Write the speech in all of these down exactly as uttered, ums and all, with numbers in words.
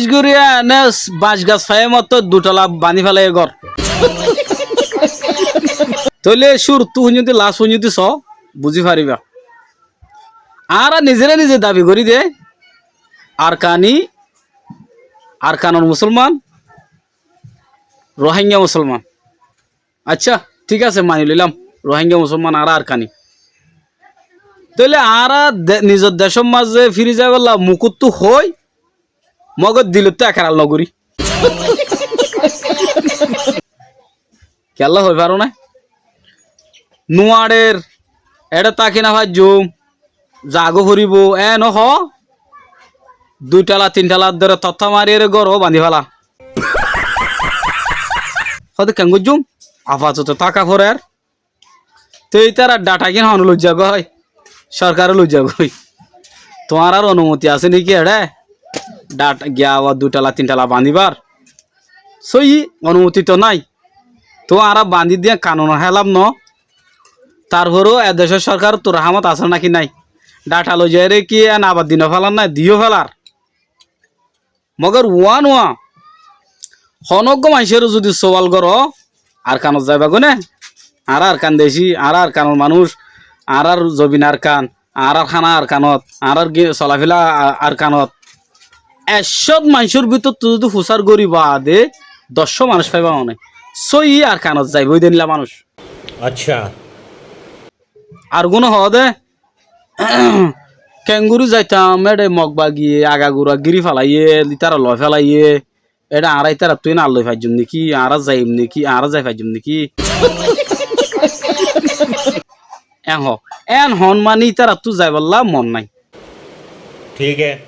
Guriya ene bañc gas faiyé mottor dui tola bañdí félaiye gór. Tóile cúruttu huññódi las huññódi só, buzí faribá. Añára nizeré nize dabi gorí de Arkani, Arkanor musolman, Rohingya musolman. Accá, thík asé, mani loilam, Rohingya musolman añára Arkani. Tóile añára de-, nizor decór mazé firi zaibálla mukóttu hoói, mogor dilottú ekeral nogorí. Kiyólla hoói faro né? Nuañçer, eçé táki nofaijjum, zagói foribóu, éen hoó, dui tola tin tolar dóre tottá mariyére górou bañdí féla. Hoóde keén goijjum? Afatoto táka forer. Te ítarar dhata gín hone loijja goi? Sorkare loijja goi. Tuáñrar onumoti asé néki eçé? Dhata giya abar dui tola tin tola bañdíbar? Sóiyi, onumoti to nái. Tuáñra bañdí diya kanunor hélaf no? Tarforóu e decór sorkarottu rahámot asé náki nái? Dhata loizaiyére ki en abar di nofélar nái? Diyó félar. Mogor uwán uwá, honó uggúa maincóre zudi sowal goró, Arkanot zaiba goi né? Añára Arkan deci, añára Arkanor manúic, añárar zobin Arkan, añárar hána Arkanot, añárar gi-, solafila A-, Arkanot. Ekcót maincór bútottu zudi fusár gorí baade doccó manúic faiba one. Sóiyi Arkanot zaiba ói de endilla manúic. Accá. Ar gúne hoó de, keéngorí zaitam, éçe Mog bagiye agagura gíri felaiyé, ítara loi felaiyé, éçe añára ítarattú ín ar loi faijjum néki, añára zaiyum néki, añára zai faijjum néki. Éen hoó, éen hoón mani ítarattú zaibálla mon nái. Thík asé.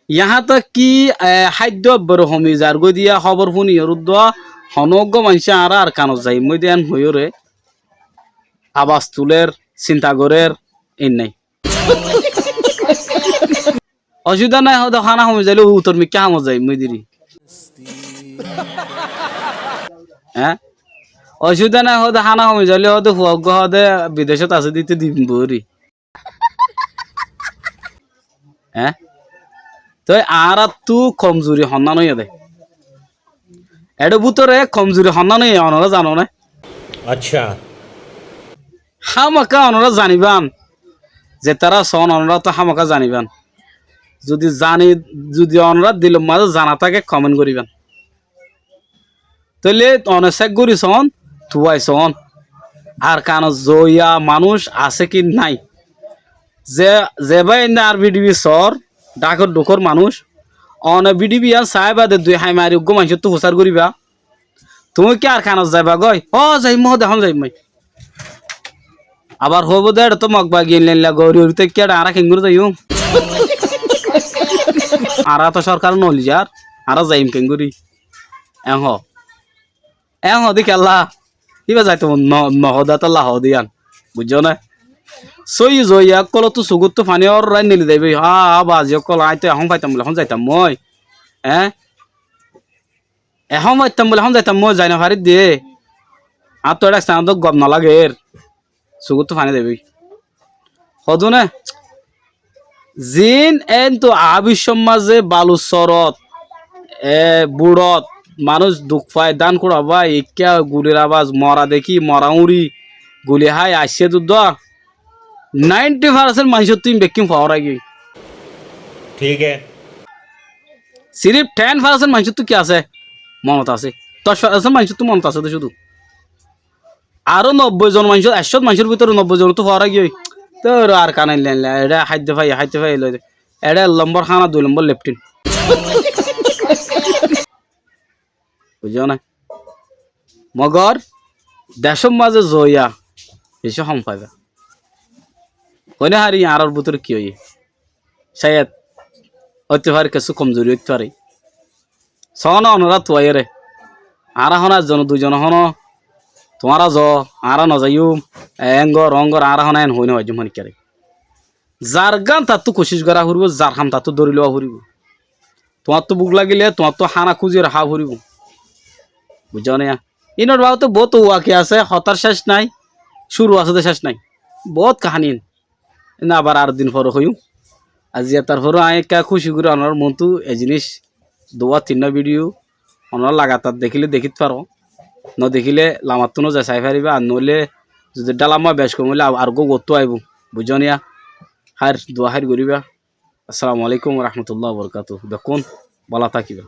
Yahá tak ki, e, háiddo ebbere homi zargói diya hóbor fúniyoré uddúa honó uggúa maincé añára Arkanot zaiyum de éen hoiyóre abas tulér, sinta gorér, ín nái. Ocubida nái hoóde hána homi zailé utor mikká hamot zaiyum de ri. Eé? Ocubida nái hoóde hána homi zailé hoóde fua uggúa hoóde bidecót asé de íte dim bori. Eé? Toi añáráttu komzuri honnán óiye de. Eçé bútore komzuri honnán óiye, onorá zano né? Accá. Hámaka onorá zaniban. Zetará soón onorá to hámaka zaniban. Zudi zani, zudi onorár dilor mazé zana táke, komen goríban. Tóile one sek gorí soón, tuwai soón. Arkanot zoiya manúic asé ki nái? Ze, ze báiyain añár bidibi soór, dhákor dhukór manúic, one bidibi yían saái baade dui haimari uggúa maincóttu fusár goríba. Tuñí ki Arkanot zaiba goi? Ó, zaiyum, hoóde ehón zaiyum. Abar hoóbo de, éçe to Mog bagi endilla endilla gorí gorí táikke, éçe añára keéngorí zaiyum? Añára to sorkare nolizar, añára zaiyum keéngorí? Eén hoó. Eén hoó de kiyólla? Íba zaito no, nohoó de, tálla hoó de yían. Buijjó né? Sóiyi zoiya ókkolóttu sukóttu faní orrai neli zaibói. Á, á, bazi ókkol, aññí to ehón faitam bóli, ehón zaitam moi. Eé? Ehón faittam bóli, ehón zaitam moi, zai nofarídde. Añáttu eçé ek sañádor gom noláger. Sukóttu faní zaibói. Hodún e? Ziín éntu aá biccór mazé Baluc sorot, e, Buçot manúic duk fai, dán kúça fai, ikká gulir abas, mora dekí, mora úñri, guli hái aiccé dudúa. Náinti farsent maincóttu ín bekkín foórai giyói. Thík asé. Siríf ten farsent maincóttu ki asé? Monot asé. Doc farsent maincóttu monot asé de cúdu. Aró nobboi zon maincór, ekcót maincór bútore nobboi zonottú foórai giyói. Tóro Arkan endilla endilla, eçé háiddo fai, háiddo fai loi de. Eçé ek lombor hána, dui lombor leftin. Buijjó né? Mogor decór mazé zoiya beci hom faiba. Hoói nofarí añárar bútore ki óiye. Cáyed óit fare, kessú komzuri óit fare. Soóna onorá tuaiyére. Añára honó ekzon duizon honó, tuáñra zoó, añára nozaiyúm, e, éngor, óngor, añára honó en hoói nofaijjúm honikkáre. Zar gán tattú kucíc gorá foribóu, zar ham tattú dóri lowa foribóu. Tuáñttú búk lagilé, tuáñttú hána kúziyóre háa foribóu. Buijjó né? Ínor babote boóut wakiya asé, hotár céc nái, cúru asé dé céc nái. Boóut kahaní ín. Ín abar ar din fore hoiyúm. Aziya tarfore aññí ekká kúci gorí onorár montú e ziníc duwá tinná bídiyo onorá lagatar dekíle dekít faró, nodekíle lamattúnou zai sai faribá, ar noóile zudi dhálamma bec kom óile ar uggúa uottú aibóu, buijjó niya? Háir, duwá háir goríba. Assalamu alaikum warahmatullahi wabarakatuhu. Bekkún bála tákiba.